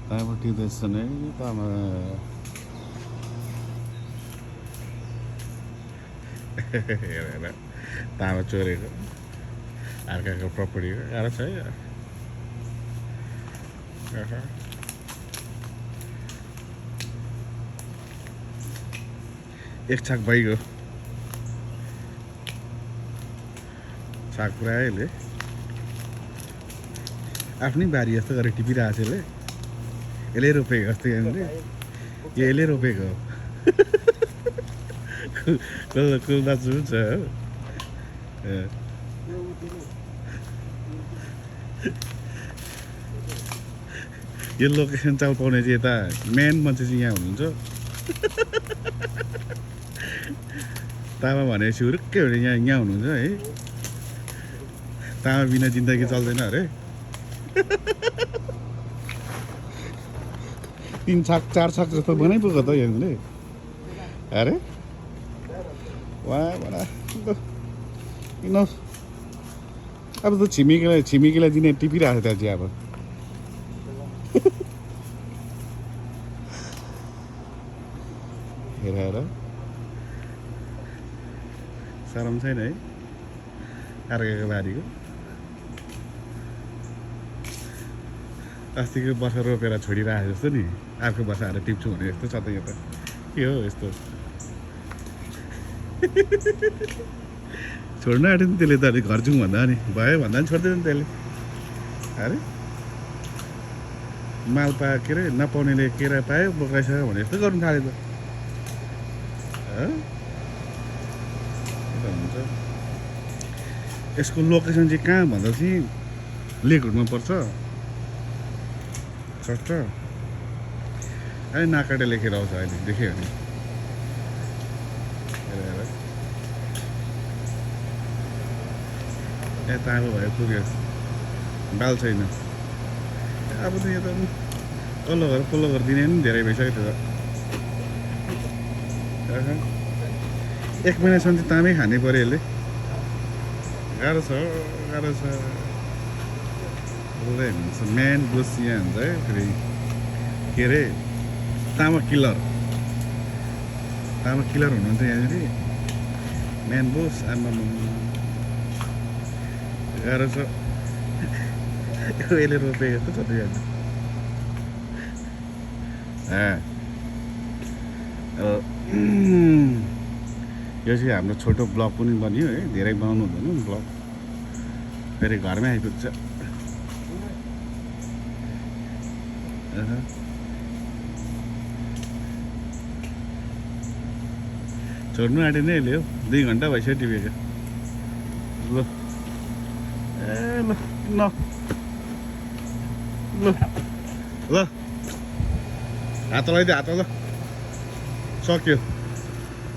तामापट्टि देख्छन् है तामा हेर तामा चोरेको अर्काको प्रपर्टीको गाह्रो छ है एक छाक भइगयो छाक पुऱ्यायो यसले आफ्नै बारी जस्तो गरेर टिपिरहेको छ यसले रोपेको जस्तो यहाँनिर यसले रोपेको कुल्दा चुन्छ हो यो लोकेसन चाल पाउने चाहिँ यता मेन मान्छे चाहिँ यहाँ हुनुहुन्छ तामा भनेपछि हुरुक्कै हुने यहाँ हुनुहुन्छ है तामा बिना जिन्दगी चल्दैन अरे 3 छाक 4 छाक जस्तो बनाइपुग्यो त यहाँले अरे वाह बडा किन अब त छिमेकीलाई दिने टिपिरहेको छ त्यहाँ चाहिँ अब हेर शरम छैन है अर्काको बारीको अस्तिको वर्ष रोपेर छोडिरहेको जस्तो नि अर्को वर्ष आएर टिप्छु भने जस्तो छ त यो त के हो यस्तो छोड्नु आँट्यो नि त्यसले त अलिक घर जाउँ भन्दा नि भयो भन्दा नि छोड्दैन नि त्यसले अरे माल पा के अरे नपाउनेले केरा पायो बोक्राइसक्यो भने जस्तो गर्नु थाल्यो त हुन्छ यसको लोकेसन चाहिँ कहाँ भन्दा चाहिँ लेकहुडमा पर्छ सक्छ अहिले नाकाटे लेखेर आउँछ अहिले देख्यो भने यहाँ तामा भयो पुग्यो बाल छैन अब त यो त पल्लो घर दिने पनि धेरै भइसक्यो त्यो त 1 महिनासम्म चाहिँ तामै खानै पऱ्यो यसले गाह्रो छ म्यान बोस यहाँ हुन्छ है फेरि के अरे तामा किलर हुनुहुन्छ यहाँनिर म्यान बोस आमा गाह्रो छ यसले रोपेको जस्तो छ त यहाँ यो चाहिँ हाम्रो छोटो ब्लग पनि बनियो है धेरै बनाउनु हुँदैन ब्लग फेरि घरमै आइपुग्छ छोड्नु आँटे नै यसले हो 2 घन्टा भइसक्यो टिपेको ल ए ल हात लगाइदियो हात ल सक्यो